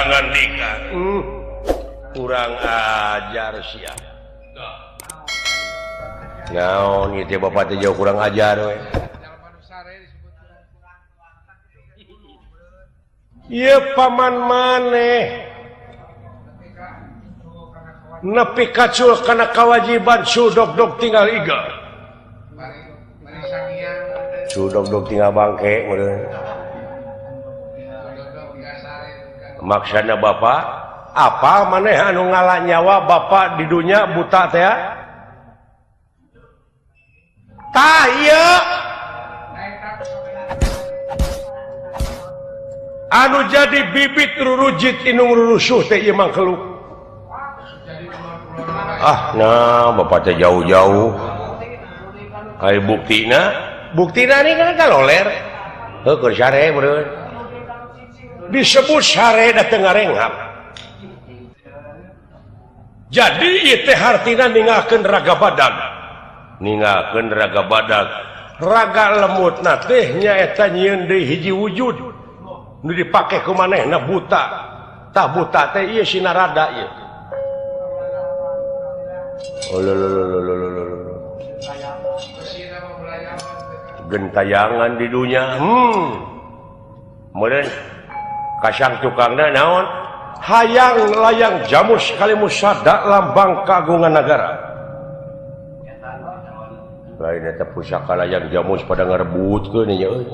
ngandika. Kurang ajar sia. Naon ieu teh bapak teh jauh kurang ajar we. Ieu paman maneh nepi kacul kana kawajiban sudog-dog tinggal iga. Sudog-dog tinggal bangke meureun. Maksana bapak apa maneh anu ngala nyawa bapak di dunya buta teh? Tah ieu anu jadi bibit rurujit inung rurusuh teh ieu mangkeluk. Ah nah bapak teh jauh-jauh. Ai buktina, buktina ni kan kaloler. Heuh keur sare meureun. Disebut sare da teu ngarenghap. Jadi ieu teh hartina ninggalkeun raga badag. Ninggalkeun raga badag. Raga lemutna teh nyaeta nyieun deui hiji wujud. Nu dipake ku manehna buta. Tah buta teh ieu sinarada ieu. Oh lololololololo. Gentayangan di dunya. Meureun kasang tukangna naon? Hayang layang jamus kalimusada lambang kagungan nagara. Lain eta pusaka layang jamus pada ngarebutkeun nya euy.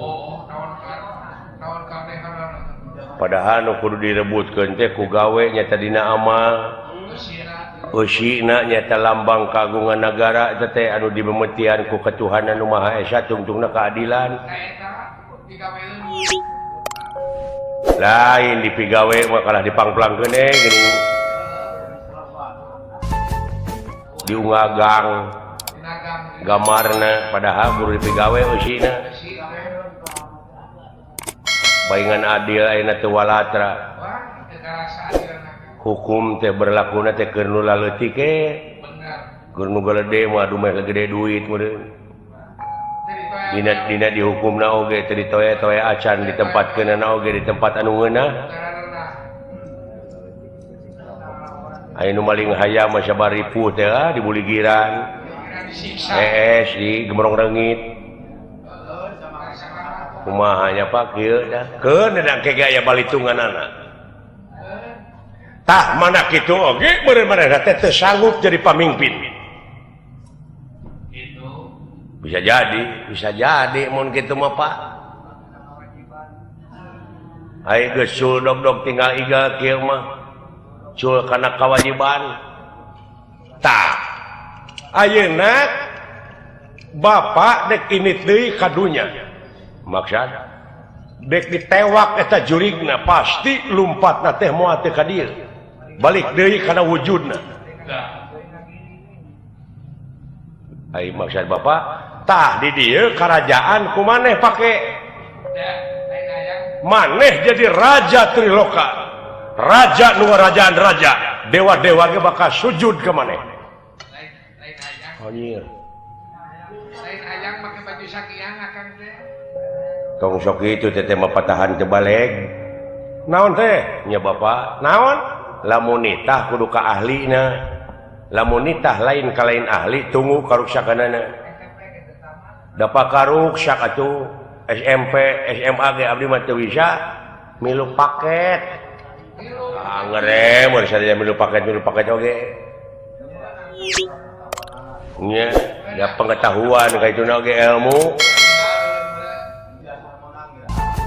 Padahal nu kudu direbutkeun teh ku gawe nyata dina amal. Eusina nyata lambang kagungan nagara eta teh anu dibemetian ku Ketuhanan Nu Maha Esa tungtungna keadilan. Lain dipigawe mah kalah dipangplangkeun geuning. Diungagang gamarna padahal kudu dipigawe eusina. Baingan adil ayeuna teu walatra. Hukum teh berlakuna teh keur nu laleutik ge. Keur nu galede mah dumeh gede duit meureun. Dina dihukumna oge teu ditoe-toe acan ditempatkeunana oge di tempat anu ngeunah. Aya nu maling hayam mah sabar ripuh teh di buligiran. Hees di gemrong reungit. Kumaha nya Pak kieu dah. Keun da ke ge aya balitunganana. Tah mana kitu oge meureun manehna teh teu sanggup jadi pamimpin. Bisa jadi mun kitu mah Pak. Ai geus cul dog-dog tinggal iga kieu mah. Cul kana kawajiban. Tah ayeuna bapak dek init deui ka dunya. Maksad dek ditewak eta jurigna pasti lumpatna teh moal teu ka dieu. Balik deui kana wujudna. Ai maksud bapak tah di dieu karajaan ku maneh pake. Maneh jadi raja Triloka. Raja nu ngarajaan raja, dewa-dewa ge bakal sujud ka maneh. Anjir. Lain hayang make baju sakiang akang teh. Tong sok kitu teh teh mah patahan teu baleg. Naon teh? Nya bapak, naon? Lamun nitah kudu ka ahlina. Lamun nitah lain ka lain ahli tunggu karuksakanana. Dapa karuksak atuh SMP, SMA ge abdi mah teu bisa milu paket. Ah ngere mun sadaya milu paket oge. Nya, da pengetahuan ka itu oge ilmu.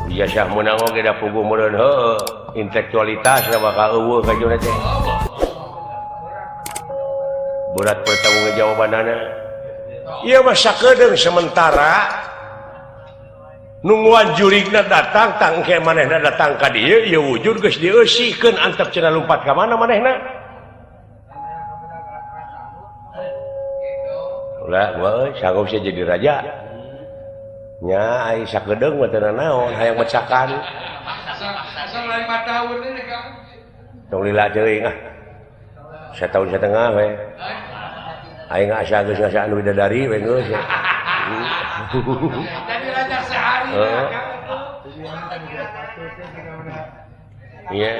Ijazah meunang oge da puguh meureun heueuh intelektualitas da bakal eueuh ka itu teh. Berat pertanggungjawabanana. Ieu mah sakedeung sementara nungguan jurigna datang tangke manehna datang ka dieu ieu wujud geus dieusikeun antep cenah lumpat ka mana manehna. Ulah gua sanggup sia jadi raja. Nya ai sakedeung mah teu nanaon hayang mecakan. Asal 5 tahun ini Kang. Tong lila teuing ah. Satahun setengah we. Aing asa geus ngasaan bidadari we geus. Jadi raja sehari. Iya.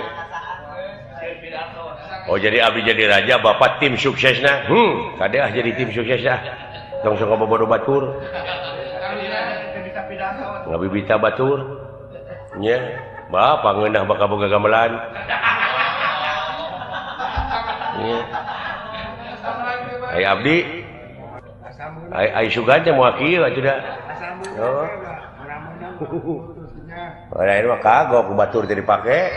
Oh jadi abdi jadi raja, bapak tim suksesna. Kade ah jadi tim sukses ah. Tong sok bobodo batur. Ngabibita batur. Nya, bapak ngeunah bakal boga gamelan. Nya. Ai abdi. Ai ai sugan teh moal kieu atuh da. Oh. Lain mah kagok batur teh dipake.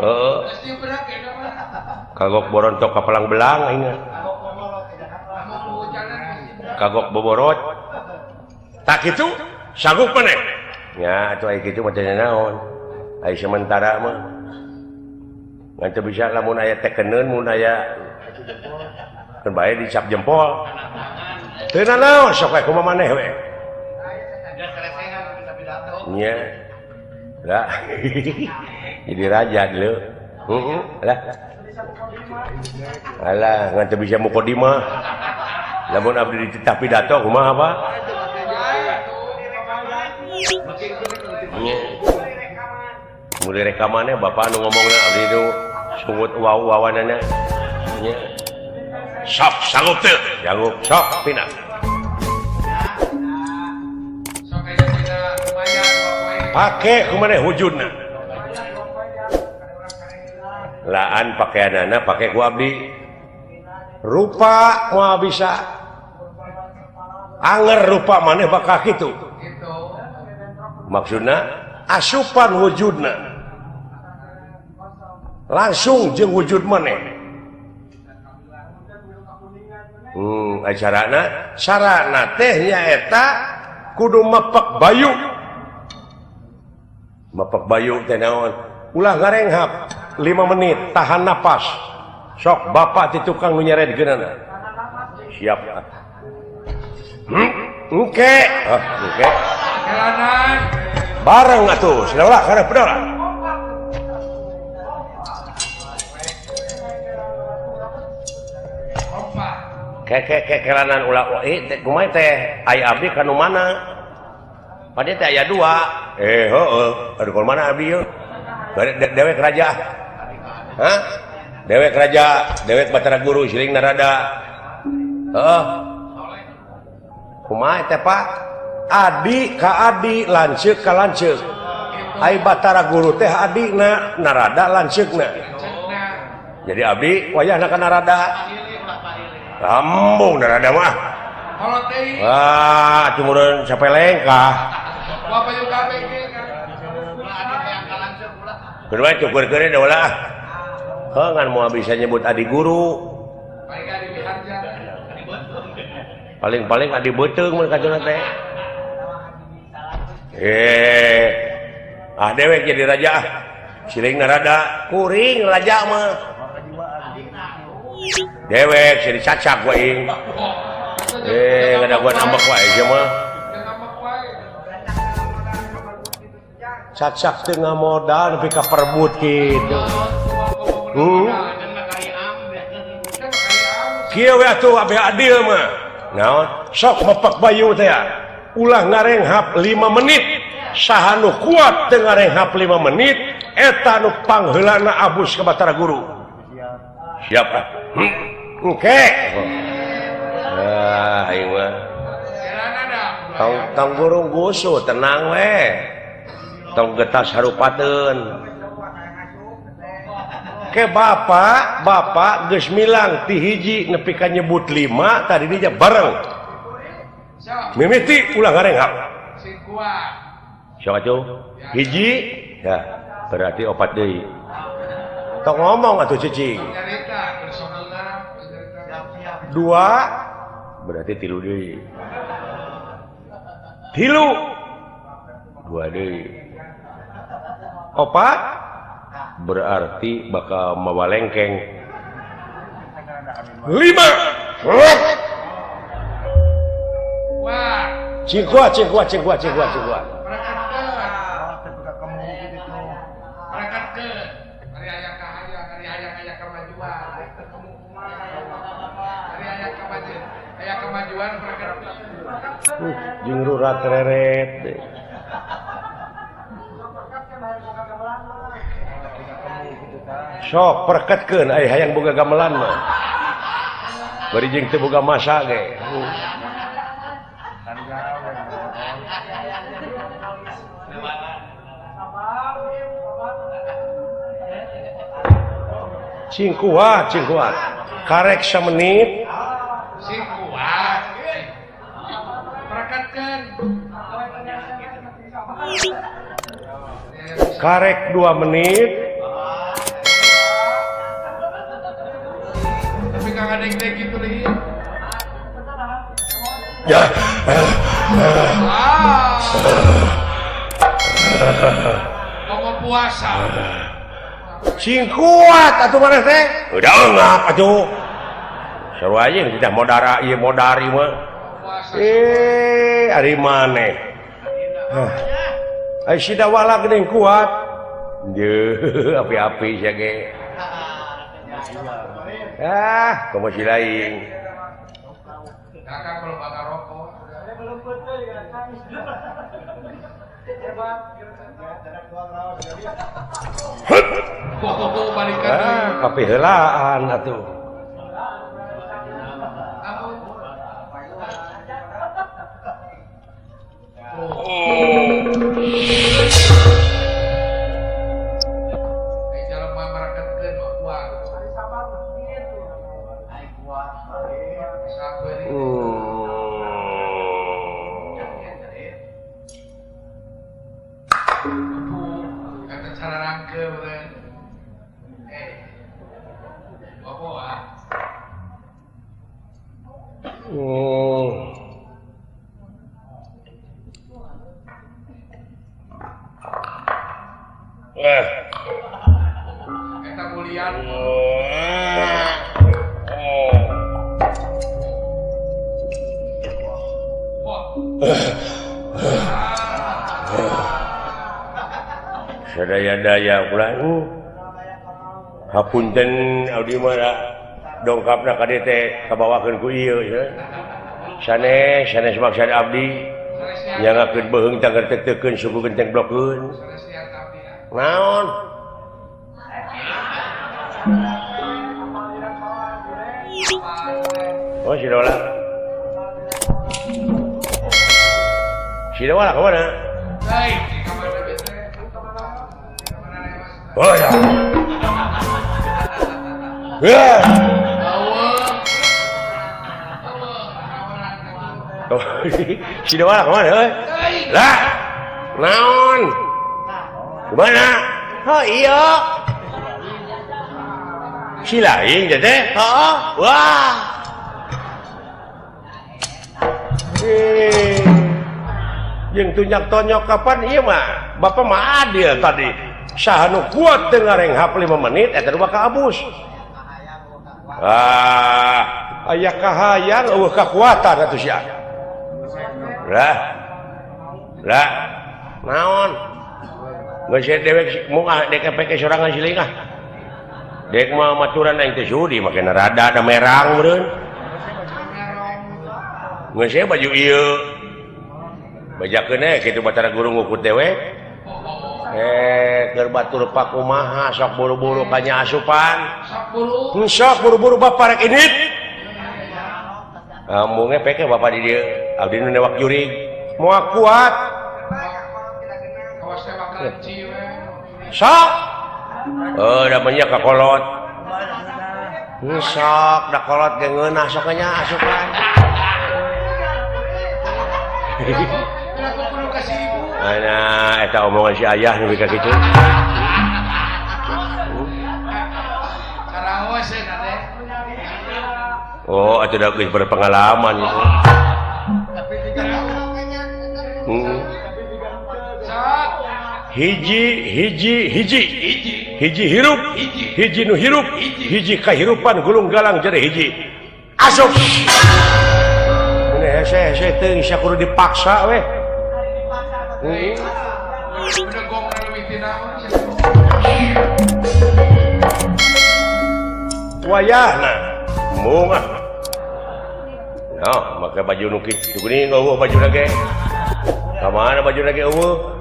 Heeh. Kagok borontok ka palang belang aing. Kagok boborot. Tak kitu sanggup maneh. Nya atuh aya kitu mah teu naon. Ai sementara mah ngan teu bisa lamun aya tekeneun mun aya keun bae dicap jempol. Teu naon sok we kumaha maneh we. Nya. Lah. Jadi raja dulu. Heeh, lah. Alah, ngan teu bisa mukadimah. Lamun abdi dititah pidato kumaha, Pak? Nya. Mulai rekamannya bapak nu ngomongna abdi nu sungut waw-wawanana. Nya. Sok sanggup teu? Sanggup, sok pindah. Pake kumaneh wujudna. Laan pakaianana pake ku abdi. Rupa moal bisa. Anger rupa maneh bakal kitu. Maksudna asupan wujudna. Langsung jeung wujud maneh. Acarana sarana teh nyaeta kudu mepek bayu. Mepek bayu teh naon? Ulah ngarenghap 5 menit tahan napas. Sok bapak ti tukang nu nyeredkeunana. Siap. Engke. Ah, engke. Bareng atuh, sinalah kana pedala. Kekelanan ulah kumaha teh ai abdi ka nu mana? Padahal teh aya dua. Heeh, aduh ka mana abdi ieu? Dewek raja. Hah? Dewek raja, dewek Batara Guru siling Narada. Heeh. Kumaha teh Pak? Adi ka adi, lanceuk ka lanceuk. Ai Batara Guru teh adina, Narada lanceukna. Jadi abdi wayahna ka Narada. Lambung Narada mah. Wah, cumureun sapelengkah. Kedua cukur keure da ulah. Heuh ngan moal bisa nyebut adi guru. Paling-paling adi beuteung mun kacuna teh. Ah dewek jadi raja ah. Siling Narada, kuring raja mah. Dewek jadi cacak gua ing. Ngadaguan ambek wae sia mah. Cacak teu ngamodal nepi ka perebut kitu. Kieu we atuh abeh adil mah. Naon? Sok mepek bayu teh. Ulah ngarenghap 5 menit. Saha nu kuat teu ngarenghap 5 menit eta nu pangheulana abus ka Batara Guru. Siap ah. Engke. Ah, aing mah. Tong burung gusuh tenang we. Tong getas harupateun. Ke bapak, bapak geus milang ti hiji nepi ka nyebut 5 tadi dinya bareng. Mimiti ulah ngarenghap. Sing kuat. Sok atuh. Hiji ya berarti opat deui. Tong ngomong atuh cicing. 2 berarti 3 deui. 3 2 deui. 4 berarti bakal mawa lengkeng. 5. Wah. Cingkua cingkua cingkua cingkua cingkua. Jeung rurat reret. Sok perketkeun ai hayang boga gamelan mah. Bari jeung teu boga masa ge. Cing kuat, cing kuat. Karek samenit. Cing kuat. Perketkeun. Karek 2 menit. Tapi kagak deg-deg gitu nih. Ya. Mau puasa. Cing kuat atuh maneh teh. Udah ngap atuh. Seru aja tidak mau darah ieu mau dari mah. Ari maneh. Ai si dawala geuning kuat. Deuh, api-api sia ge. Ah, komo si lain. Kakak kalau bakar rokok. Ah, kapiheulaan atuh. Sadaya-daya ulah hapunten abdi mah dongkapna ka dieu teh kabawakeun ku ieu sanes sanes maksad abdi nyangakeun beuheung tangger teukeun suku genteng blokeun naon. Oh si Dola. Si Dola kemana? Oh ya. Si Dola kemana? Lah, naon? Kemana? Oh iya. Si lain teh. Heeh. Wah. Jeung tunjak tonyok kapan ieu mah? Bapak mah adil tadi. Saha nu kuat teu ngarenghap 5 menit eta nu bakal abus. Ah, aya kahayang eueuh kakuatan atuh sia. Lah. Lah. Naon? Geus dewek mung ah dek peke sorangan siling ah. Dek mah maturan aing teh sudi make rada da merang meureun. Geus baju ieu. Bajakeun we kitu batara guru ngukut dewek. Keur batur pakumaha sok buru-buru kanya asupan. Sok buru-buru bapak rek indit. Ambungnya peke bapak di dieu, abdi nu newak jurig. Moal kuat. Sok. Oh, da banyak kakolot. Sok da kolot ge ngeunah sok nya asupan. Ana eta omongan si ayah nu ka kitu. Oh, atuh da geus berpengalaman gitu. Hiji hiji hiji hiji hirup hiji nu hirup hiji kahirupan gulung galang jadi hiji. Asup. Ini hese hese teuing sia kudu dipaksa weh. Wayahna mung ah. No, make baju nu kitu geuning eueuh bajuna ge. Ka mana bajuna ge eueuh?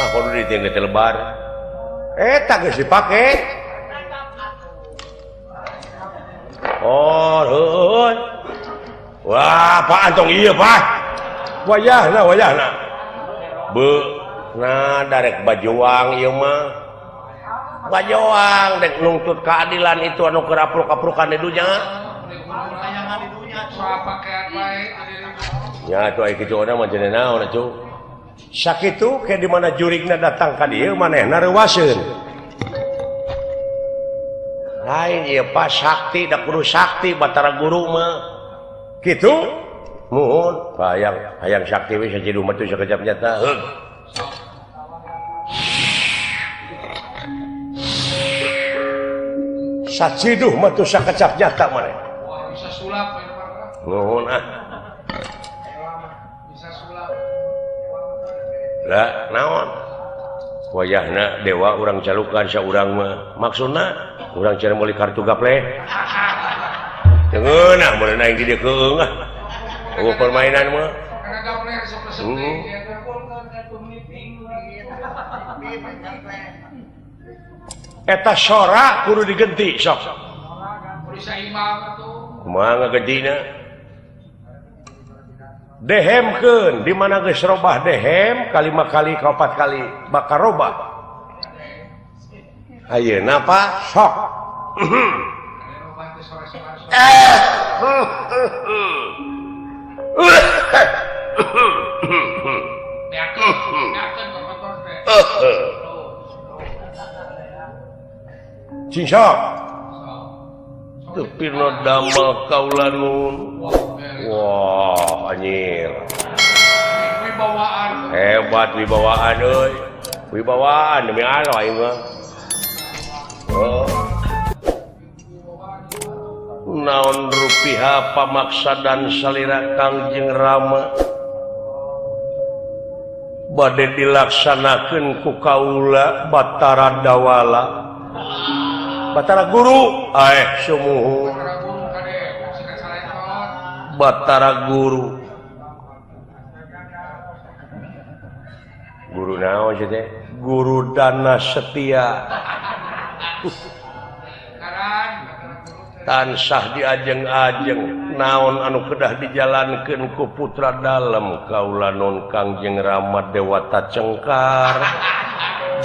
Ah, kudu ditinggal teh lebar. Eta geus dipake. Oh, heuh. Wah, apaan tong ieu, Pak? Wayahna, wayahna. Be, nah darek bajuang ieu mah. Bajuang dek nungtut keadilan itu anu keur apruk-aprukan di dunya. Ya atuh aya kitu mah cenah naon atuh. Sakitu ke di mana jurigna datang ka dieu manehna reuwaseun. Lain ieu Pak sakti da kudu sakti Batara Guru mah. Kitu? Muhun, hayang hayang sakti we sajiduh mah teu sakecap nyata. Heug. Saciduh mah teu sakecap nyata maneh. Wah, bisa sulap we mah. Nuhun ah. Bisa sulap. Lah, naon? Wayahna dewa urang calukan saurang mah. Maksudna urang cara meuli kartu gaple. Teu ngeunah meureun aing di dieu keung ah. Eueuh permainan mah. Karena gaple resep-resep teh. Eta sora kudu digenti sok. Kudu saimbang atuh. Kumaha ngagentina? Dehemkeun di mana geus robah dehem kalima kali kaopat kali bakal robah. Ayeuna Pak sok. Cing sok. Teu pino damel kaula nun. Wah, anjir. Wibawaan. Hebat wibawaan euy. Wibawaan demi Allah aing mah. Oh. Naon rupiah pamaksadan salira Kangjeng Rama bade dilaksanakeun ku kaula Batara Dawala. Batara Guru, sumuhun. Batara Guru. Guru naon sih teh? Guru Dana Setia. Tansah diajeng-ajeng naon anu kedah dijalankeun ku putra dalem kaula nun Kangjeng Rama Dewata Cengkar.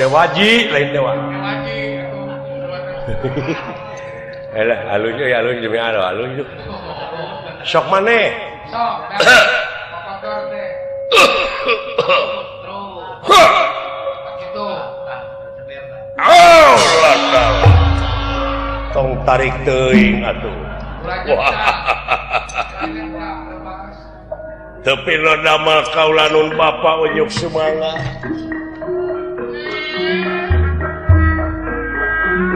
Dewaji lain dewa. Dewaji Elah alus euy alus demi Allah alus. Sok maneh. Sok. Kotor teh. Terus. Kitu. Allah taala. Tong tarik teuing atuh. Teu pino damel kaula nun bapa unjuk sumangga.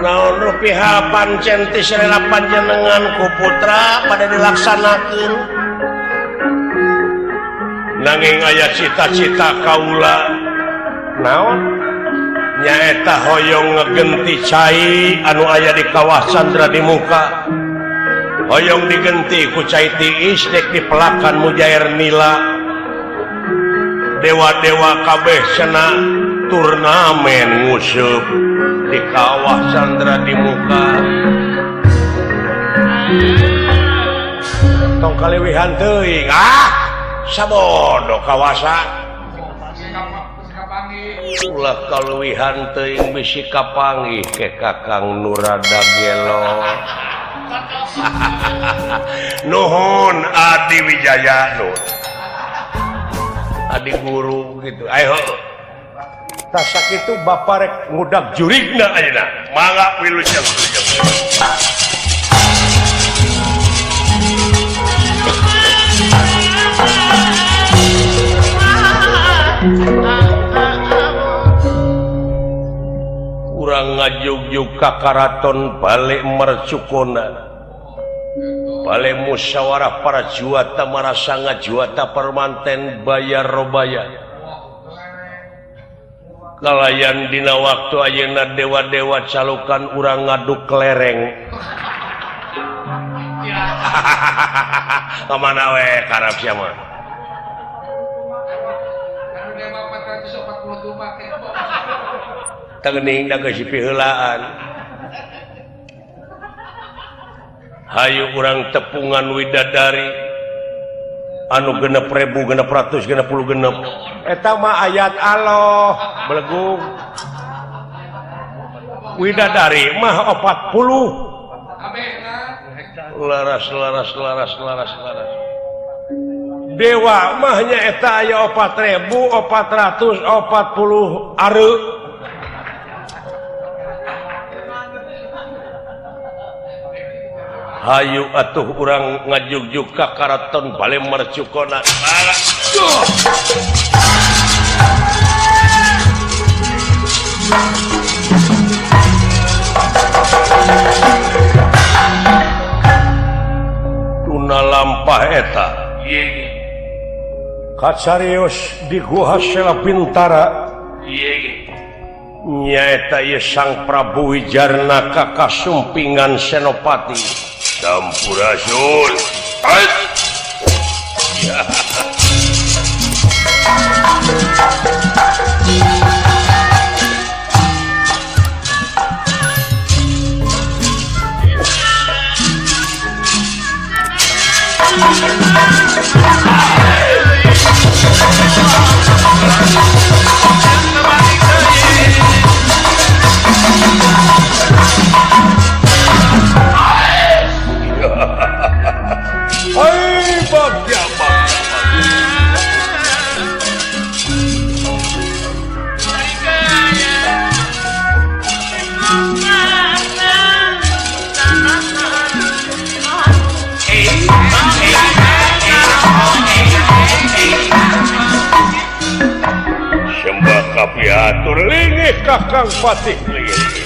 Naon rupiah pancen ti sarela panjenengan ku putra pada dilaksanakeun. Nanging aya cita-cita kaula. Naon? Nyaeta hoyong ngegenti cai anu aya di kawah Candra di muka. Hoyong digenti ku cai tiis dek dipelakan mujair nila. Dewa-dewa kabeh cenah turnamen nguseup di kawah Candra di muka. Tong kaliwihan teuing ah sabodo kawasa. Ulah kaluwihan teuing bisi kapanggih ke Kakang Nurada Gelo. Nuhun Adi Wijaya nun. Adi guru gitu. Ayo. Tah sakitu bapa rek ngudag jurigna ayeuna. Mangga wilujeng wilujeng. Urang ngajugjug ka karaton balik Mercukona. Balik musyawarah para juwata marasanga juwata permanten bayar robaya. Kalayan dina waktu ayeuna dewa-dewa calukan urang ngaduk kelereng. Kamana we karep sia mah. Teuning da geus dipiheulaan. Hayu urang tepungan widadari anu 6666 eta mah ayat Allah belegung widadari mah 40 laras laras laras laras laras dewa mahnya eta aya 4440 are. Hayu atuh urang ngajugjug ka karaton Bale Marcukona. Tuna lampah eta. Kacarios di Guha Sela Bintara. Nyaeta ieu Sang Prabu Wijarnaka kasumpingan Senopati. Sampurasun. Ya. Hai bagja bagja. Sembah kapiatur lingih Kakang Patih lingih.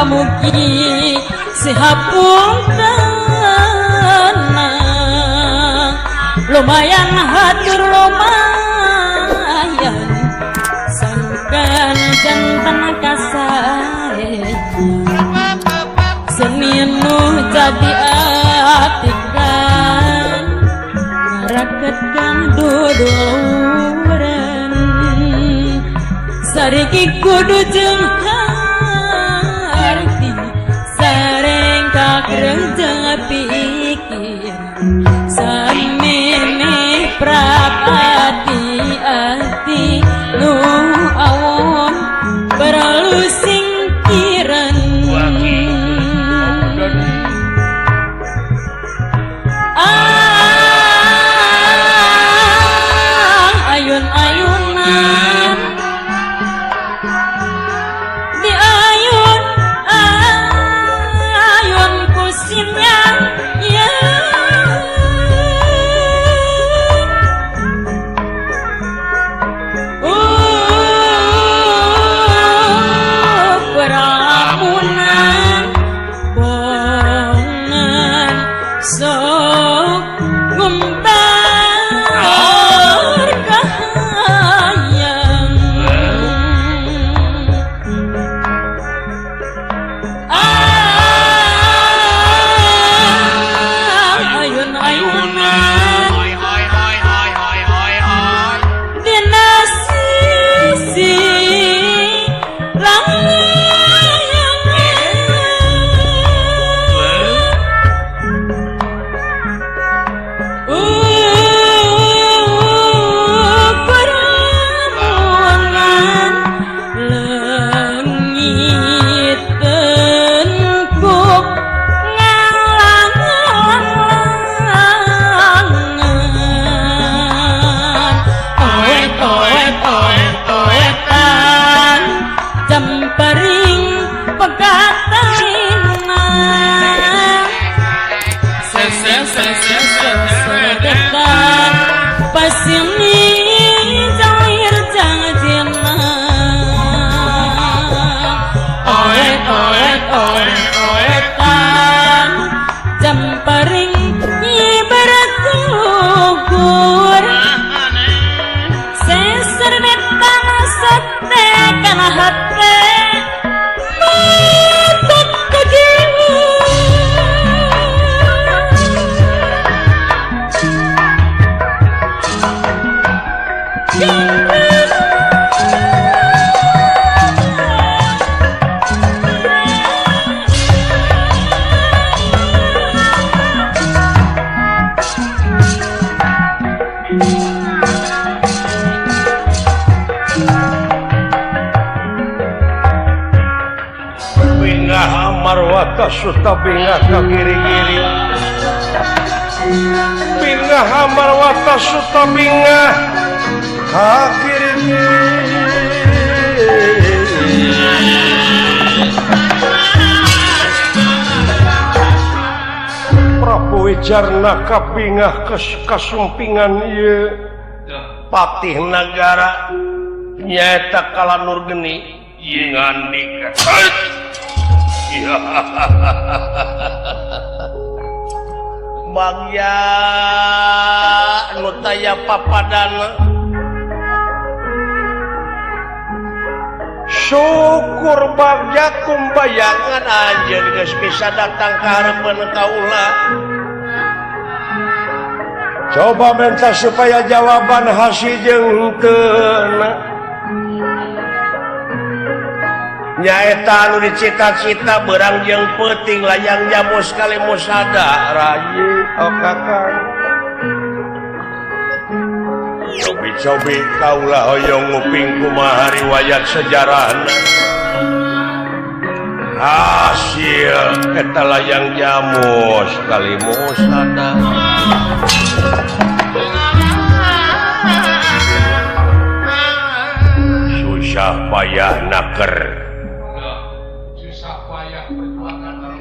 Pamugi sihapun tenang lumayan hatur lumayan sangkan jantan kasai seni nu jadi atikan ngaraketkan duduluran sariki kudu jeung kakreng pikir samene prapati ati nu awon perlu singkiran ayun-ayunan di ayun ayun kusinnya ya peramunan bongan sok gumtar kahayang ayun-ayunan dina sisi peramunan leungit Sesosorodetan pasini zahir jangjina oet oet oet oetan jamparing bertugur seser betang sate kana hate matot kajiwa. Marwata suta bingah ka kiri-kiri bingah marwata suta bingah ka kiri-kiri Prabu Wijarna kabingah kasumpingan ieu patih nagara nyaeta Kalanur Geni ieu ngandika. Bagya nu taya papadana syukur bagya kumbayangan anjeun geus bisa datang ka hareupeun kaula. Coba minta supaya jawaban hasil jeung henteu. Nyaeta anu dicita-cita berang jeung peuting layang jamus kali musada rayi oh kakang. Cobi-cobi kaula hoyong nguping kumaha riwayat sejarahna. Hasil eta layang jamus kali musada. Susah payah naker.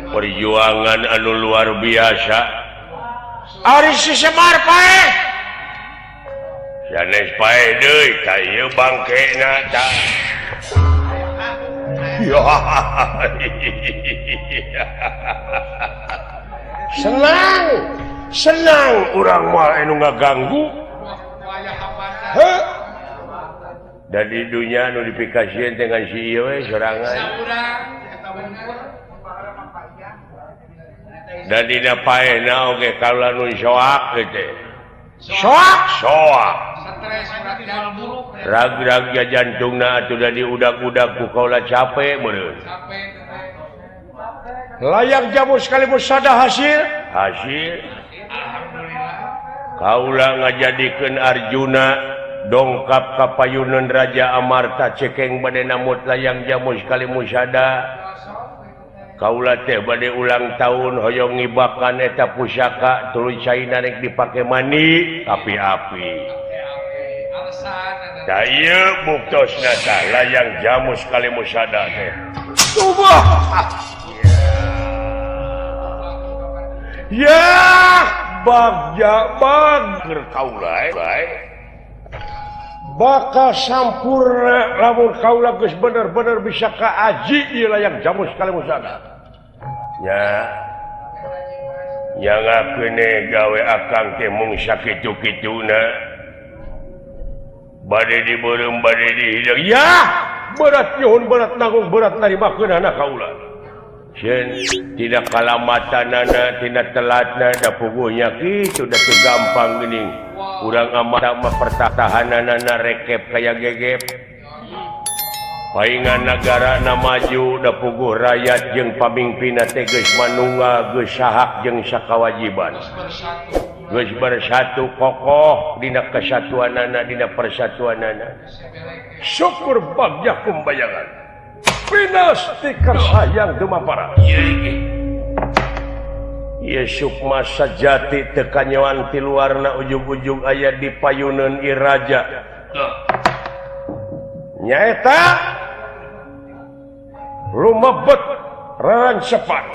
Perjuangan anu luar biasa. Ari si Semar paeh. Sanes paeh deui ka ieu bangkena tah. Senang, senang urang mah anu ngaganggu. Heuh. Da di dunya anu dipikasieun teh ngan si ieu we sorangan. Dan dina paehna oge kaula nu soak teh. Soak soak. Rag-rag jantungna atuh da diudag-udag ku kaula capek meureun. Layak jamu sekali musada hasil? Hasil. Kaula ngajadikeun Arjuna dongkap ka payuneun Raja Amarta cekeng bade namut layang jamu sekali musada. Kaula teh bade ulang tahun hoyong ngibakan eta pusaka tuluy caina rek dipake mandi api-api. Da ieu buktosna tah layang jamu sekali musada teh. Tubah. Ya, bagja bageur kaula bae. Bakal sampurna lamun kaula geus bener-bener bisa kaaji ieu layang jamu sekali musada. Nya. Nya ngakeune gawe akang teh mung sakitu-kituna. Bade dibeureum bade dihidang. Ya, berat nyuhun berat nanggung berat narimakeunana kaula. Sieun tidak kalamatanana tina telatna da puguhnya kitu da teu gampang geuning. Urang amat mah pertahananana rekep kaya gegep. Paingan nagarana maju da puguh rakyat jeung pamimpinna teh geus manunggal geus sahak jeung sakawajiban. Geus bersatu kokoh dina kesatuanana dina persatuanana. Syukur bagja kumbayangan. Pinasti kersayang dumampara. Ieu sukma sajati teu kanyoan ti luarna ujug-ujug aya di payuneun iraja. Nyaeta lumebet rarancepan.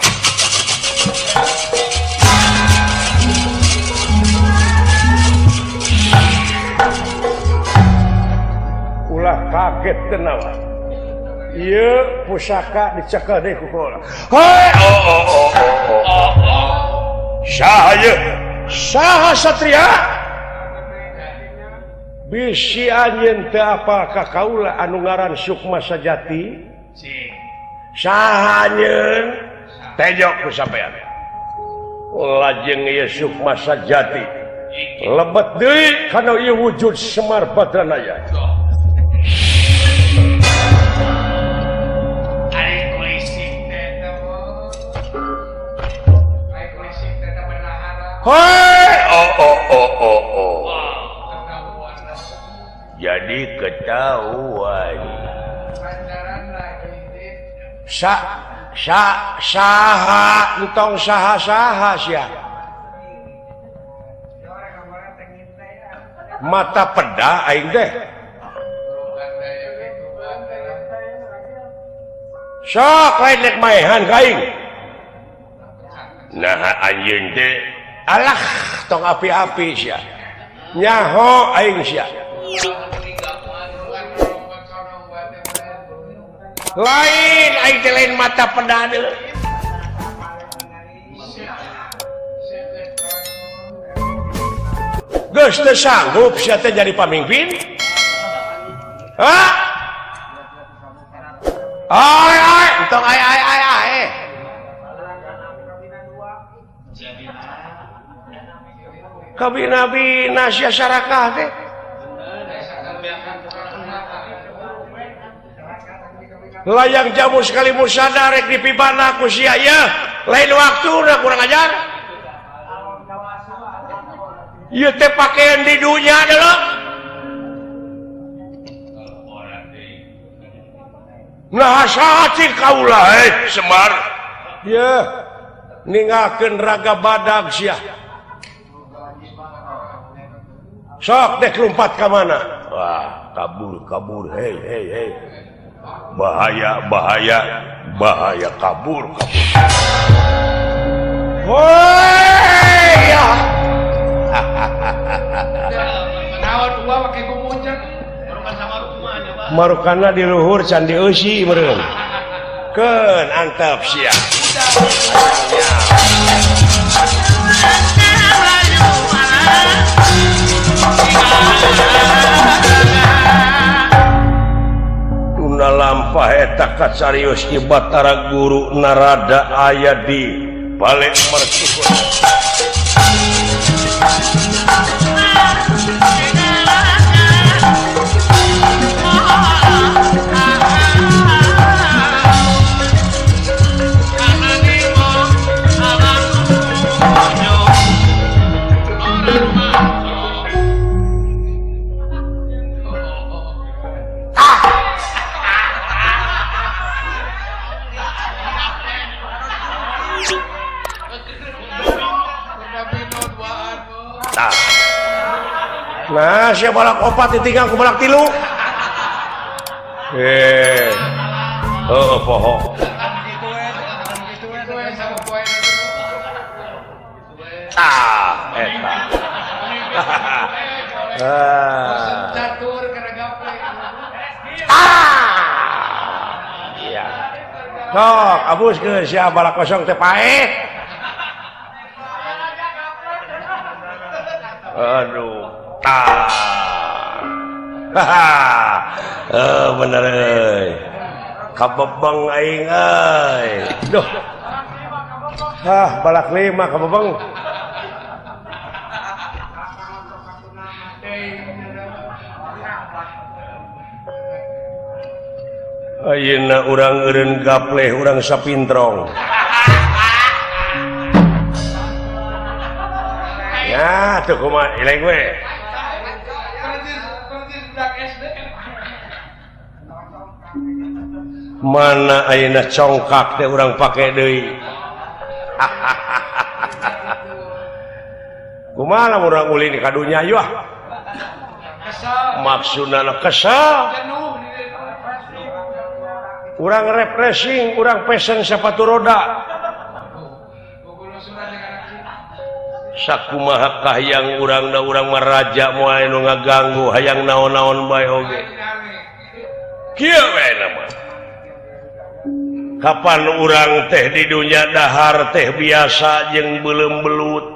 Kaget tenawa. Ieu pusaka dicekel deui ku kaula. Hei, oh oh oh oh oh. Saha ieu? Saha satria? Bisi anjeun teu apal ka kaula anu ngaran Sukma Sajati? Saha anjeun? Tejo ku sampean. Lajeng ieu Sukma Sajati lebet deui kana ieu wujud Semar Badranaya. Hei, oh oh oh oh oh. Jadi ketahuan. Sa sa saha entong saha saha sia. Mata peda aing teh. Sok lain rek maehan ka aing. Nah anjeun teh alah tong api-api sia. Nyaho aing sia. Lain aing teh lain mata peda deui. Geus teu sanggup sia teh jadi pamimpin? Hah? Ai ai entong ai ai ai ai. Kabina-bina sia sarakah teh. Layang jamu sekali musada rek dipibana ku sia ieu. Lain waktuna kurang ajar. Ieu teh pakaian di dunya deuleu. Nah saha cing kaula Semar. Yeuh ninggalkeun raga badag sia. Sok dek lompat ka mana? Wah, kabur kabur hei hei hei. Bahaya bahaya bahaya kabur kabur. Woi ya. Marukana di luhur candi eusi meureun. Keun antep sia. Tuna lampah eta kacarios ki Batara Guru Narada aya di balik mercusuar. Nah, siapa balak opat ditinggal ku balak tilu. Oh, poho. Ah, eta. Ah. Iya. Sok, abuskeun sia balak kosong teh paeh. Aduh. Ah. Bener euy. Kabebeng aing euy. Duh. Ah, balak lima kabebeng. Ayeuna urang eureun gapleh urang sapintrong. Ya, tuh kumaha eleng we. Mana ayeuna congkak teh urang pake deui. Kumaha lamun urang ulin ka dunya ieu ah. Maksudna kesel. Urang refreshing, urang pesen sepatu roda. Sakumaha kahayang urang da urang mah raja moal anu ngaganggu hayang naon-naon bae oge. Kieu we nama. Kapan urang teh di dunya dahar teh biasa jeung beuleum belut.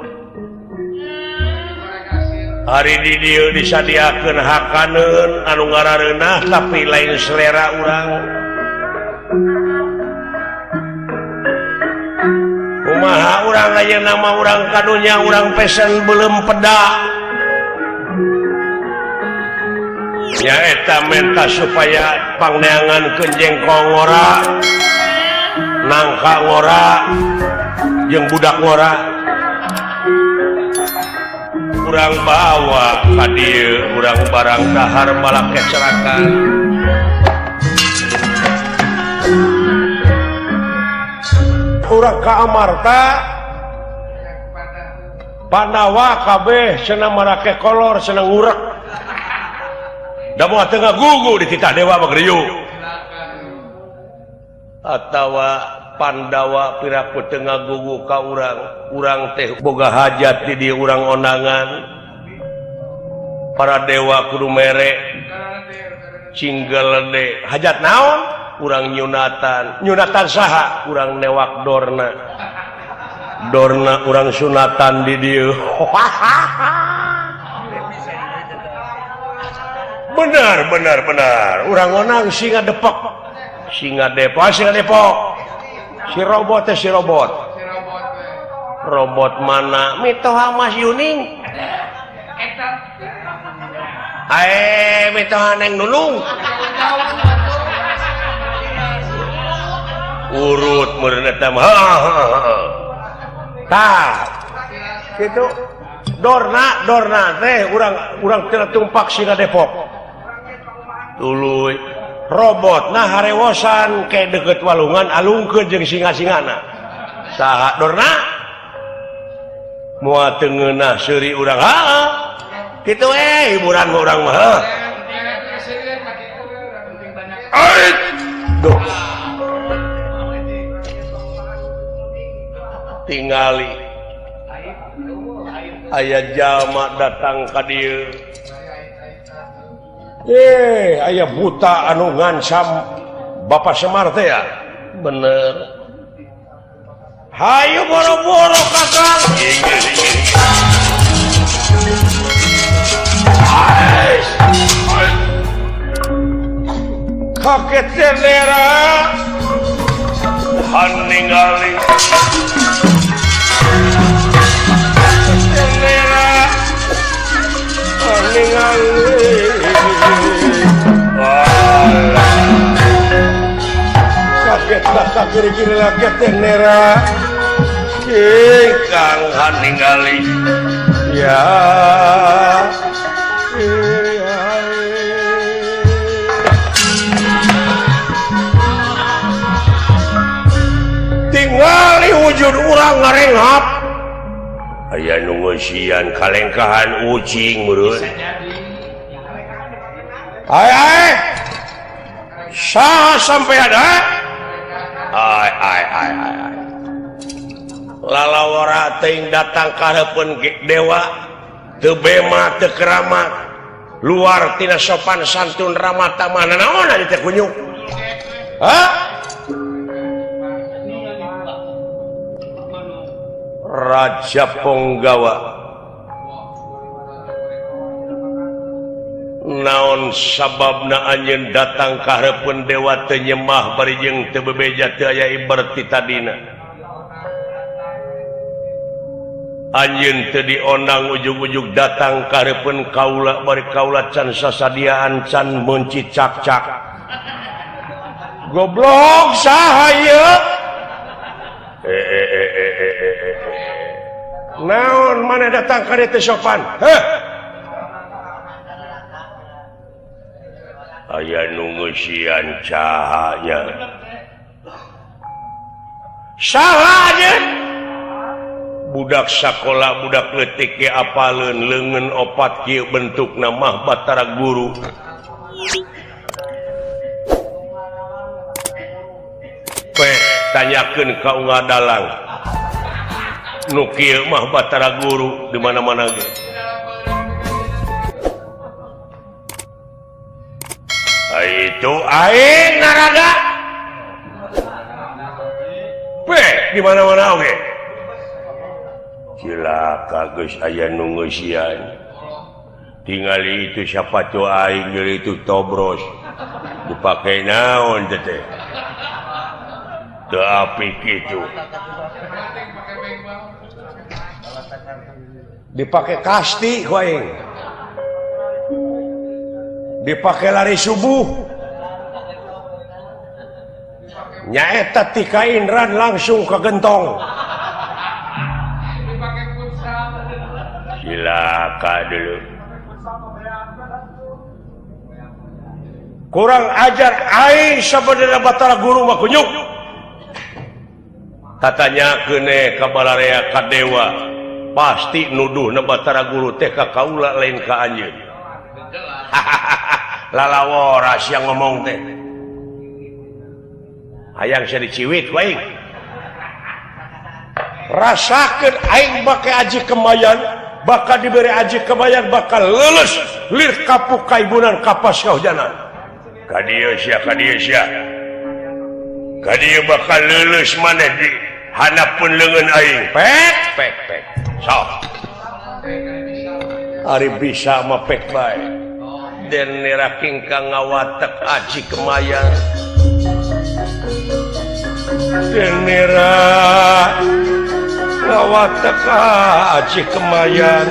Hari di dieu disadiakeun hakaneun anu ngarareunah tapi lain selera urang. Kumaha urang ayeuna mah urang ka dunya urang pesen beuleum peda. Nyaeta menta supaya pangneangankeun jengkol ngora, nangka ngora, jeung budak ngora. Urang bawa ka dieu, urang barang dahar malah kecerakan. Urang ka Amarta Pandawa kabeh cenah marake kolor cenah ngurek. Da moal teu ngagugu di titah dewa mah geriuk. Atawa Pandawa piraku teu ngagugu ka urang, urang teh boga hajat di dieu urang ondangan. Para dewa kudu mere cinggelede hajat naon? Urang nyunatan. Nyunatan saha? Urang newak dorna. Dorna urang sunatan di dieu. Benar benar benar. Urang onang singa depok. Singa depok, singa depok. Si robot teh si robot. Robot mana? Mitoha Mas Yuning. Ae mitoha Neng Nunung. Urut meureun eta mah. Tah. Kitu dorna dorna teh urang urang teu tumpak singa Depok. Tuluy robot nah harewosan ke deket walungan alungkeun jeung singa-singana. Saha dorna? Moal teu ngeunah seuri urang. Heeh. Kitu we hiburan urang mah. Heuh. Duh. Tingali aya jalma datang ka dieu. Aya buta anu ngancam Bapak Semar teh ya? Bener. Hayu boro-boro kakang. Kaget selera haningali. Selera haningali. Kaget tak kiri-kiri lagi tenera ingkang haningali ya tingali wujud urang ngarenghap aya nu ngeusian kalengkahan ucing meureun. Ai ai saha sampai ada ai ai ai ai lalawara teuing datang ka hareupeun dewa teu bema teu keramat luar tina sopan santun ramah tamah nanaonan teh kunyuk. Hah? Raja Ponggawa naon sababna anjeun datang ka hareupeun dewa teu nyemah bari jeung teu bebeja teu aya ibar ti tadina. Anjeun teu diondang ujug-ujug datang ka hareupeun kaula bari kaula can sasadiaan can meunci cak-cak. Goblok saha ieu? Naon maneh datang ka dieu teu sopan? Heh. Aya nu ngeusian cahaya. Saha anjeun? Budak sakola budak leutik ge apaleun leungeun opat kieu bentukna mah Batara Guru. Pe tanyakeun ka unggal dalang. Nu kieu mah Batara Guru di mana-mana ge. Ai Itu aing naraga. Pe di mana-mana oge. Cilaka geus aya nu ngeusian. Tingali itu sapatu aing deui itu tobros. Dipake naon teh teh. Teu apik kitu. Dipake kasti ku aing. Dipake lari subuh. Nyaeta ti kainran langsung ke gentong. Cilaka dulu. Kurang ajar aing sabenerna Batara Guru mah kunyuk. Tatanya keune ka balarea ka dewa pasti nuduhna Batara Guru teh ka kaula lain ka anjeun. Lalawora sia ngomong teh. Hayang sia diciwit ku aing. Rasakeun aing make aji kemayan, bakal diberi aji kemayan bakal lulus lir kapuk kaibunan kapas kahujanan. Ka dieu sia, ka dieu sia. Ka dieu bakal lulus maneh di handapeun leungeun aing. Pek pek pek. Sok. Ari bisa mah pek bae. Den nera kingkang ngawatek aji kemayan. Den nera ngawatek aji kemayan.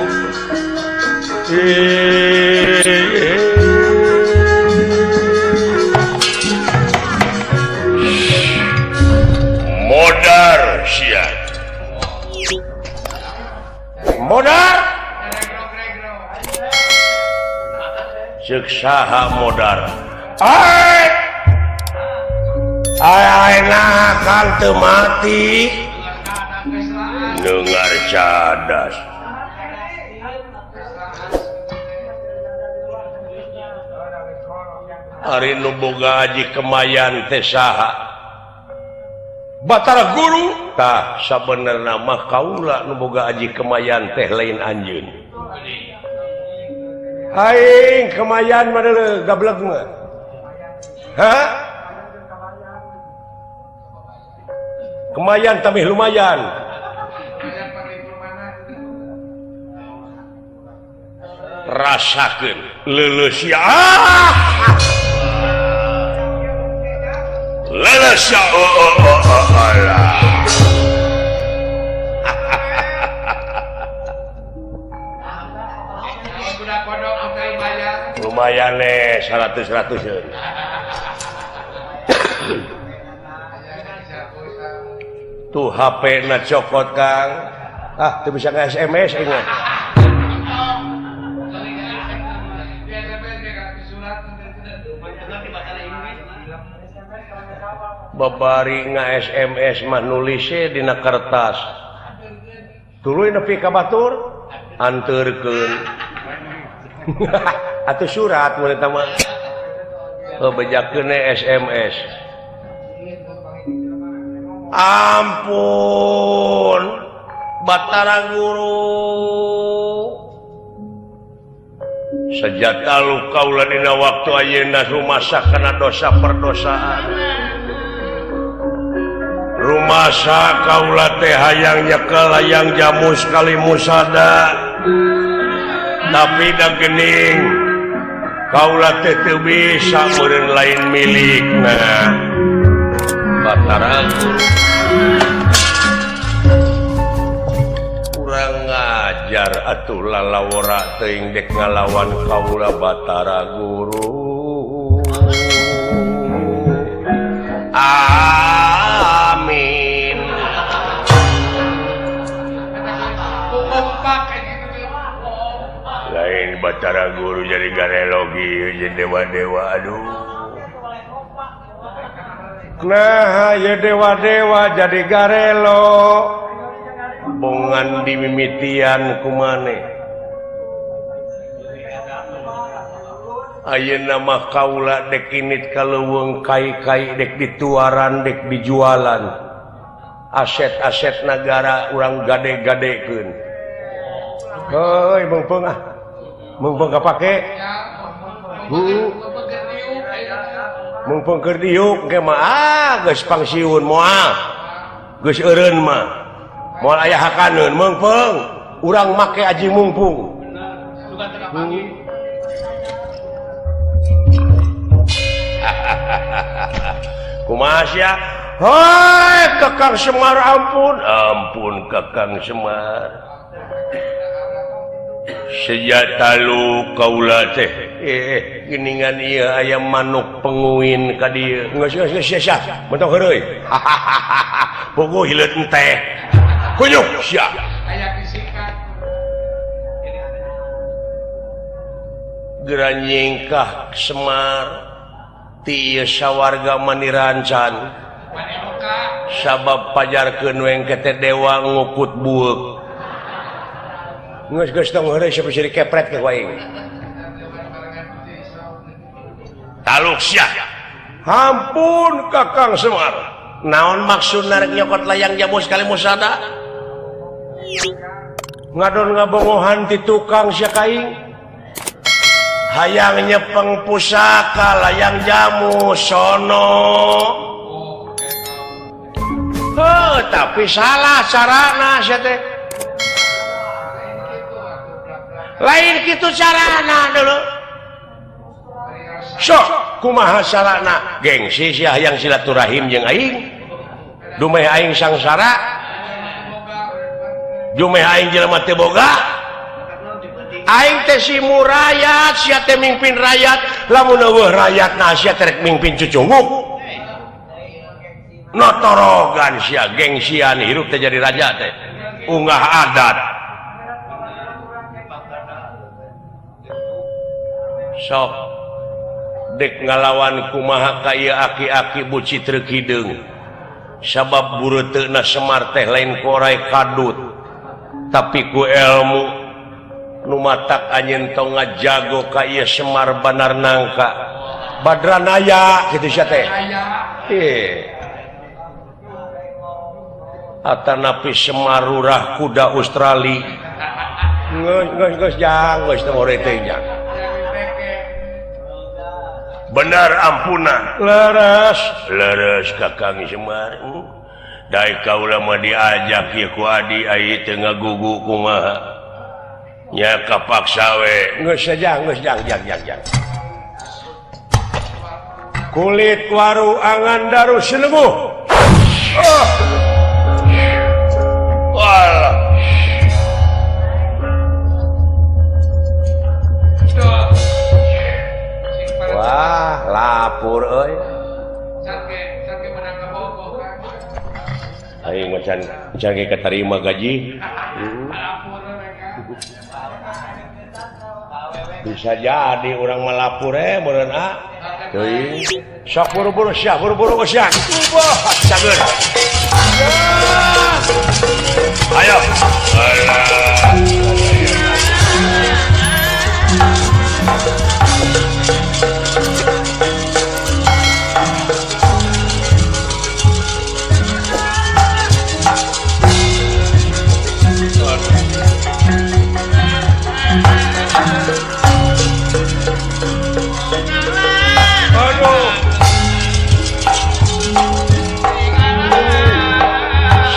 Modar sia. Modar. Ceuk saha modar? Ai. Ai ai nah kan teu mati. Dengar cadas. Ari nu boga aji kemayan teh saha? Batara Guru. Tah sabenerna mah kaula nu boga aji kemayan teh lain anjeun. Aing kemayan mah deuleu gableg mah. Hah? Kemayan tamih lumayan. Rasakeun leuleus ya. Leuleus ya. Oh oh oh alah. Lumayan nih 100-100. Tuh HP na cokot Kang. Ah, teu bisa nge-SMS aing mah. Babari nge-SMS mah nulisnya dina kertas. Tuluy nepi ka batur anterkeun. Atuh surat mun eta mah. Bejakeun SMS. Ampun Batara Guru. Sejak lalu kaula dina waktu ayeuna rumasa kana dosa perdosaan. Rumasa kaula teh hayang nyekel hayang jamu sekali musada. Tapi da geuning kaula teh teu bisa meureun lain milikna. Batara Guru kurang ngajar atuh lalawora teuing dek ngalawan kaula Batara Guru. Amin. Lain Batara Guru jadi garelogi jeung dewa-dewa aduh. Nah ya dewa-dewa jadi garelo. Bongan dimimitian kumane. Ayeuna mah kaula dek init ka leuweung kai-kai dek dituaran dek dijualan. Aset-aset nagara urang gade-gadekeun. Heuy meungpeung ah. Meungpeung kapake. Mumpung keur diuk ge mah ah geus pangsiun moal. Geus eureun mah. Moal aya hakaneun meungpeung. Urang make aji mumpung. Kumaha sia? Hoi Kakang Semar ampun, ampun Kakang Semar. Sejak talu kaula teh geningan ieu aya manuk penguin ka dieu. Geus geus geus sia mentok heureuy. Puguh hileut enteh. Kunyuk sia. Aya kisikan. Geura nyingkah Semar ti ieu sawarga manirancan. Sabab pajarkeun wengke teh dewa ngukut bueuk. Geus geus tong heureuy sia bisa dikepret ke ku aing. Taluk sia. Hampun Kakang Semar. Naon maksudna rek nyokot layang jamu sekali musada? Ngadon ngabongohan ti tukang sia ka aing. Hayang nyepeng pusaka layang jamu sono. Heuh, tapi salah carana sia teh. Lain kitu carana dulu. Sok kumaha carana? Gengsi sia hayang silaturahim jeung aing. Dumeh aing sangsara. Dumeh aing jelema teu boga. Aing teh si murayat, sia teh mimpin rakyat, lamun eueuh rakyatna sia teh rek mimpin cucunguk. Notorogan sia gengsian hirup teh jadi raja teh. Ungah adat. Sok dek ngalawan kumaha ka ieu aki-aki buci treuk hideung. Sabab bureuteuna Semar teh lain korai kadut, tapi ku ilmu nu matak anjeun tong ngajago ka ieu Semar Banar Nangka. Badranaya kitu sia teh. Atanapi Semar rurah kuda Australia. Geus geus geus jang geus teu ngore teh jang. Benar ampunan. Leres, leres Kakang Semar. Dai kaula mah diajak ieu ku adi ai teu ngagugu kumaha. Nya kapaksa we. Geus jang, geus jang jang jang jang. Kulit waru angan daru silemuh. Oh. Walah. Wah, lapur euy. Aing macan macan ge katarima gaji. Bisa jadi urang mah lapur meureun ah. Teuing. Sok buru-buru sia, buru-buru sia. Wah, cager. Ayo. Alah.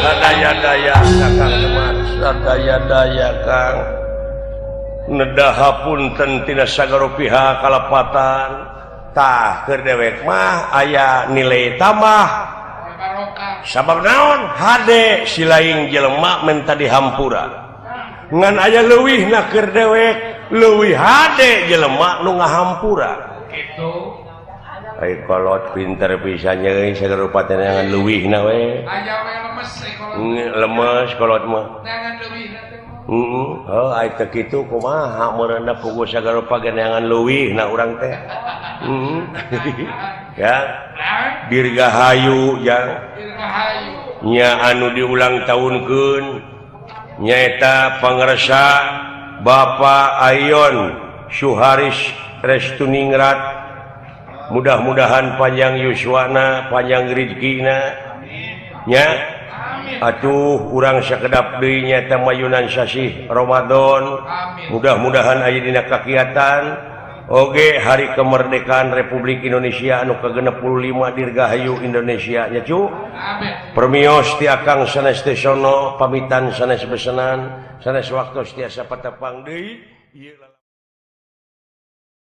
Sadaya-daya Kakang Semar, sadaya-daya Kang. Nedaha punten tina sagara pihak kalepatan. Tah keur dewek mah aya nilai tambah. Sabab naon? Hade silaing jelema menta dihampura. Ngan aya leuwihna keur dewek, leuwih hade jelema nu ngahampura. Kitu. Ai kolot pinter pisan euy sagara rupa teh neangan leuwihna we. Aya we lemes kolot. Lemes kolot mah. Neangan leuwihna teh. Heeh, heuh ai teu kitu kumaha meureunna puguh sagara rupa ge neangan leuwihna urang teh. Heeh. Ya. Dirgahayu jang. Dirgahayu. Nya anu diulang tahunkeun nyaeta pangersa Bapak Ayon Suharis Restuningrat. Mudah-mudahan panjang yuswana, panjang rezekina. Nya. Atuh urang sakedap deui nyaeta mayunan sasih Ramadan. Mudah-mudahan aya dina kakiatan, Oge hari kemerdekaan Republik Indonesia anu ke-65 Dirgahayu Indonesia nya cu. Permios ti akang sanes teh sono pamitan sanes besenan sanes waktu tiasa patepang deui.